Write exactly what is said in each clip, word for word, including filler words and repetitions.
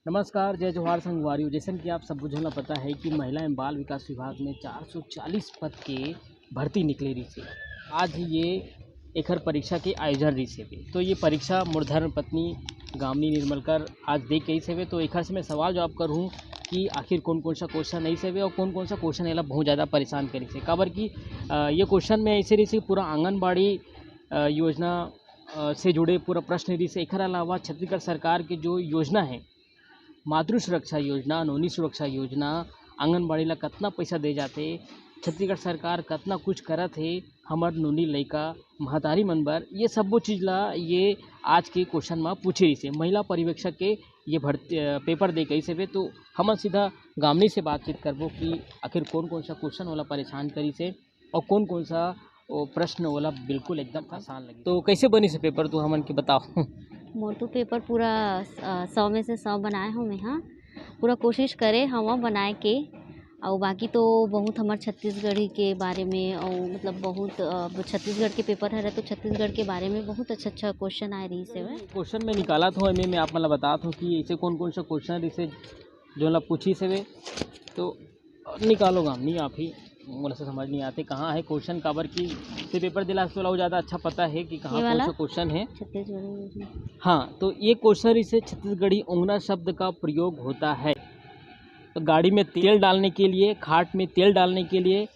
नमस्कार, जय जोहार संगवारी हो। जैसन कि आप सब झन ला पता है कि महिला एवं बाल विकास विभाग में चार सौ चालीस पद के भर्ती निकले रहिस हे। आज ही ये एखर परीक्षा के आयोजन रहिस हवे। तो ये परीक्षा मोर धर्म पत्नी गामिनी निर्मलकर आज दे के आइस हवे। तो एखर से मैं सवाल जवाब करहूँ कि आखिर कौन कौन सा क्वेश्चन आइस हवे और कौन कौन सा क्वेश्चन एला बहुत ज़्यादा परेशान करिस हे। काबर कि अ, ये क्वेश्चन में ऐसे रहिस हे कि पूरा आंगनबाड़ी अ, योजना अ, से जुड़े पूरा प्रश्न रहिस हे। एखर अलावा छत्तीसगढ़ सरकार के जो योजना है, मातृ सुरक्षा योजना, नोनी सुरक्षा योजना, आंगनबाड़ी ला कतना पैसा दे जाथे, छत्तीसगढ़ सरकार कतना कुछ करत हे हमर नोनी लइका महतारी मन बर, ये सब्बो चीज ला ये आज के क्वेश्चन मा पूछे रहिस हे। महिला पर्यवेक्षक के ये भर्ती, अ, पेपर दे के आइस हवे, तो हमन सीधा गामिनी से बातचीत करबो कि आखिर कौन कौन सा क्वेश्चन ओला परेशान करिस हे। और कौन-कौन सा वो प्रश्न वाला बिल्कुल एकदम आसान लगे। तो कैसे बनिस हे पेपर, तू हमन के बताओ। मोर तो पेपर पूरा, अ, सौ में से सौ बनाए हव मैं, हाँ। पूरा कोशिश करे हव बनाए के। अउ बाकी तो बहुत हमर छत्तीसगढ़ी के बारे में, अउ मतलब बहुत, अ, छत्तीसगढ़ के पेपर हरे तो छत्तीसगढ़ के बारे में बहुत अच्छा-अच्छा क्वेश्चन आए रहिस हवे। क्वेश्चन मैं निकालत हव, एमे मैं आप मन ला बतात हव कि ऐसे कौन-कौन सा क्वेश्चन रहिस हे, जोन ला पूछिस हवे, तो निकालो गामिनी आप ही, मोला से समझ नहीं आते कहाँ है क्वेश्चन, काबर कि से पेपर दिला से तोला ज़्यादा अच्छा पता है कि कहाँ ये कौन वाला? सा क्वेश्चन है। छत्तीसगढ़ी में। हाँ, तो ये क्वेश्चन रहिस हे छत्तीसगढ़ी ओंगना शब्द का प्रयोग होता है। तो गाड़ी में तेल डालने के लिए, खाट में तेल डालने के लिए,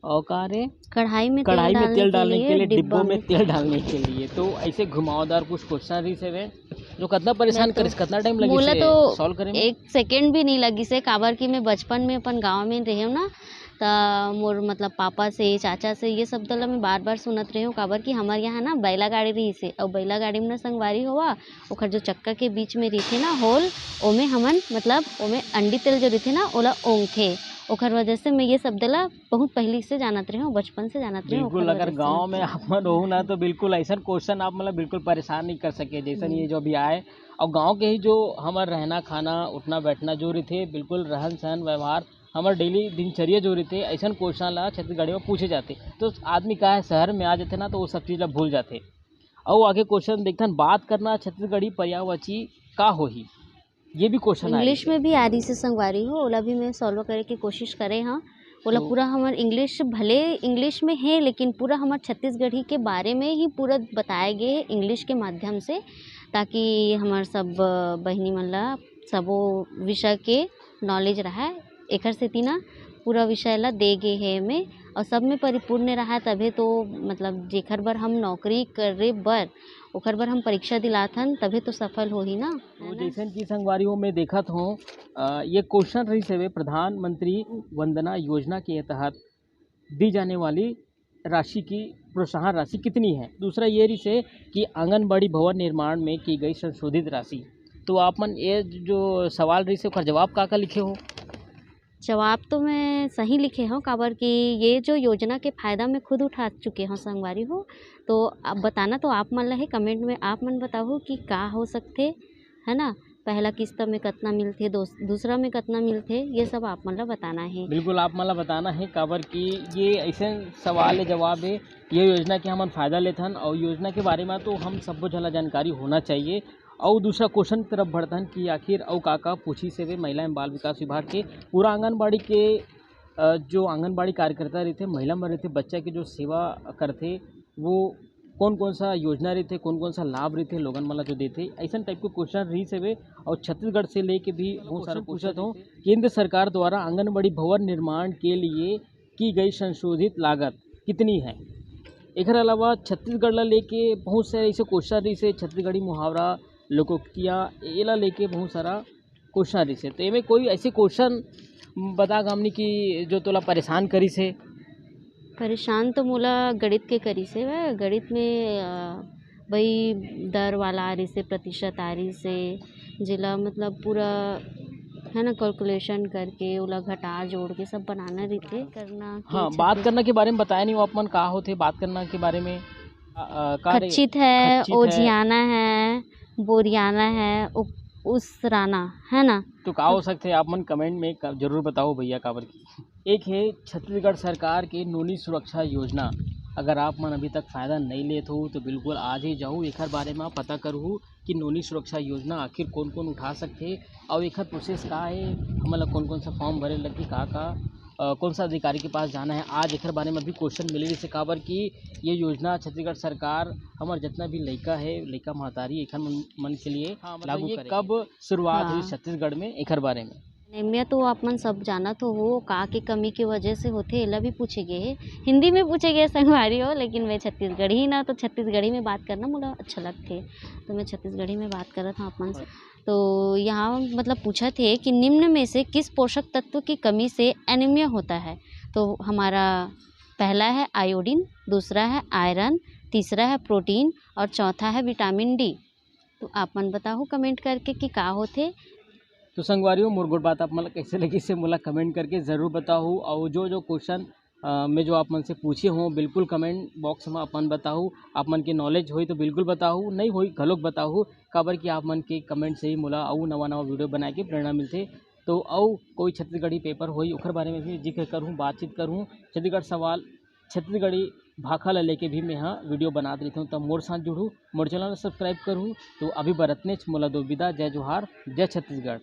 और का रे? कढ़ाई में तेल कढ़ाई में डालने तेल के डालने लिए, के लिए, डिब्बा डिब्बों में में। तेल डालने के लिए। तो ऐसे घुमावदार कुछ क्वेश्चन रहिस हवे, जो कतना परेशान मैं तो करिस, कतना टाइम लगिस मोला हे तो सॉल्व करे में? एक सेकंड भी नहीं लगिस हे, काबर कि मैं बचपन में अपन गाँव में रहे हूँ ना, त मोर मतलब पापा से, चाचा से ये सब तो ला मैं बार-बार सुनत रहे हूँ, काबर कि हमर यहाँ ना बैला गाड़ी रहिस हे, अउ बैला गाड़ी में ना संगवारी होवा, ओखर जो चक्का के बीच में रहिथे ना होल, ओमे हमन मतलब ओमे अंडी तेल जो रहिथे ना, ओला ओंगथे। ओखर वजह से मैं ये शब्द ला बहुत पहिली से जानत रहे हूँ, बचपन से जानत रहे हूँ, बिल्कुल, ओखर अगर वजह से। गाँव में आप मन रहू ना, तो बिल्कुल ऐसन क्वेश्चन आप मतलब बिल्कुल परेशान नहीं कर सके, जैसन हम्म। ये जो अभी आए। और गाँव के ही जो हमर रहना, खाना, उठना, बैठना जो रहिथे, बिल्कुल रहन, सहन, व्यवहार, हमर डेली दिनचर्या जो रहिथे, ऐसन क्वेश्चन ला छत्तीसगढ़ी में पूछे जाथे। तो आदमी का है, शहर में आ जाथे ना, तो वो सब चीज़ ला भूल जाथे। अउ आगे क्वेश्चन देखथन, बात करना छत्तीसगढ़ी पर्यायवाची का होही? ये भी क्वेश्चन आ इंग्लिश रही है। में भी आ रहिस हे संगवारी हो, ओला भी मैं सॉल्व करे के कोशिश करे हव। ओला तो पूरा हमर इंग्लिश, भले इंग्लिश में हे, लेकिन पूरा हमर छत्तीसगढ़ी के बारे में ही पूरा बताए गे हे इंग्लिश के माध्यम से, ताकि हमर सब बहिनी मन ला सबो विषय के नॉलेज रहय। एखर सेती ना पूरा विषय ला दे गे हे एमे, अउ सब में परिपूर्ण रहय, तभे तो मतलब जेखर बर हम नौकरी करे बर, ओखर बर हम परीक्षा दिलाथन, तभे तो सफल होही ना, तो है ना? जैसन कि संगवारी हो, मैं देखत हूँ, अ, ये क्वेश्चन रहिस हवे, प्रधानमंत्री वंदना योजना के तहत दी जाने वाली राशि की प्रोत्साहन राशि कितनी है? दूसरा ये रहिस हे कि आंगनबाड़ी भवन निर्माण में की गई संशोधित राशि। तो आप मन ये जो सवाल रहिस हे, ओकर जवाब का का लिखे हो? जवाब तो मैं सही लिखे हव, काबर कि ये जो योजना के फायदा मैं खुद उठा चुके हव संगवारी हो। तो अब बताना तो आप मन ला हे, कमेंट में आप मन बताहू कि का हो सकथे, है ना? पहला किस्त में कतना मिलथे, दोस-, दूसरा में कतना मिलथे, ये सब आप मन ला बताना हे। बिल्कुल, आप मन ला बताना हे, काबर कि ये ऐसे सवाल ले जवाब हे, ये योजना के हमन फायदा लेथन, और योजना के बारे में तो हम सब्बो झन ला जानकारी होना चाहिए। और दूसरा क्वेश्चन की तरफ बढ़थन कि आखिर अउ का का पूछिस हवे महिला एवं बाल विकास विभाग के, पूरा आंगनबाड़ी के, अ, जो आंगनबाड़ी कार्यकर्ता रहिथे, महिला मन रहिथे, बच्चा के जो सेवा करथे, वो कौन-कौन सा योजना रहिथे, कौन-कौन सा लाभ रहिथे, लोगन मन ला जो देथे, अइसन टाइप के क्वेश्चन रहिस हवे। और छत्तीसगढ़ से लेके भी बहुत सारा क्वेश्चन पूछत हो, केंद्र सरकार द्वारा आंगनबाड़ी भवन निर्माण के लिए की गई संशोधित लागत कितनी है? एकर अलावा छत्तीसगढ़ ला लेके बहुत सारे ऐसे क्वेश्चन रहिस हे, छत्तीसगढ़ी मुहावरा, लोकोक्तियाँ, एला लेके बहुत सारा क्वेश्चन रहिस हे। तो एमे कोई ऐसे क्वेश्चन बता गामिनी कि जो तोला परेशान करिस हे? परेशान तो मोला गणित के करिस हे, वह गणित में, अ, वही दर वाला आ रहिस हे, प्रतिशत आ रहिस हे, जेला मतलब पूरा, है ना, कैलकुलेशन करके ओला घटा जोड़ के सब बनाना रहिथे। करना के हाँ, बात छत्तीस करना के बारे में बताया नहीं, वो अपन का होथे बात करना के बारे में? अ, अ, का रे? खच्चित है, खच्चित है। ओझियाना है, बोरियाना है, उ-, उसराना, है ना? तो का हो सकथे, आप मन कमेंट में क-, जरूर बताओ भैया, काबर की एक हे छत्तीसगढ़ सरकार के नोनी सुरक्षा योजना, अगर आप मन अभी तक फायदा नहीं लेत हो, तो बिल्कुल आज ही जाहू, एखर बारे में पता करहू। कि नोनी सुरक्षा योजना आखिर कोन-कोन उठा सकथे अउ एखर प्रोसेस का हे, हमन ला कोन-कोन सा फॉर्म भरे लगही, का-का, अ, कौन सा अधिकारी के पास जाना है। आज एखर बारे में भी क्वेश्चन मिले रहिसे, काबर कि ये योजना छत्तीसगढ़ सरकार हमर जितना भी लइका है, लइका महतारी एखर मन, मन के लिए हाँ, मतलब लागू ये करेगी। कब शुरुआत हुई हाँ। छत्तीसगढ़ में, एखर बारे में? एनीमिया तो आप मन सब जानत हो, वो का के कमी के वजह से होथे, एला भी पूछे गए हे। हिंदी में पूछे गए संगवारी हो, लेकिन मैं छत्तीसगढ़ी ना, तो छत्तीसगढ़ी में बात करना मोला अच्छा लगथे, तो मैं छत्तीसगढ़ी में बात करत हूँ आप मन से। तो यहाँ मतलब पूछत हे कि निम्न में से किस पोषक तत्व की कमी से एनीमिया होता है? तो हमारा पहला है आयोडीन, दूसरा है आयरन, तीसरा है प्रोटीन और चौथा है विटामिन डी। तो आप मन बताओ कमेंट करके कि का होथे। तो संगवारी हो, मोर गोठ बात आप मन ला कैसे लगिस हे, मोला कमेंट करके जरूर बताओ। और जो जो क्वेश्चन, अ, मैं जो आप मन से पूछे हूँ, बिल्कुल कमेंट बॉक्स में अपन बताओ। आप मन के नॉलेज होई तो बिल्कुल बताओ, नहीं होई घलोक बताओ, काबर कि आप मन के कमेंट से ही मोला अउ नवा नवा वीडियो बनाए के प्रेरणा मिलथे। तो अउ कोई छत्तीसगढ़ी पेपर होई, ओखर बारे में भी जिक्र करहूँ, बातचीत करहूँ। छत्तीसगढ़ सवाल, छत्तीसगढ़ी भाखा ला लेके भी मैं हा वीडियो बनात रहिथौं। तब मोर साथ जुड़हू, मोर चैनल ला सब्सक्राइब करहू। तो अभी बर अतनेच, मोला दो विदा, जय जोहार, जय छत्तीसगढ़।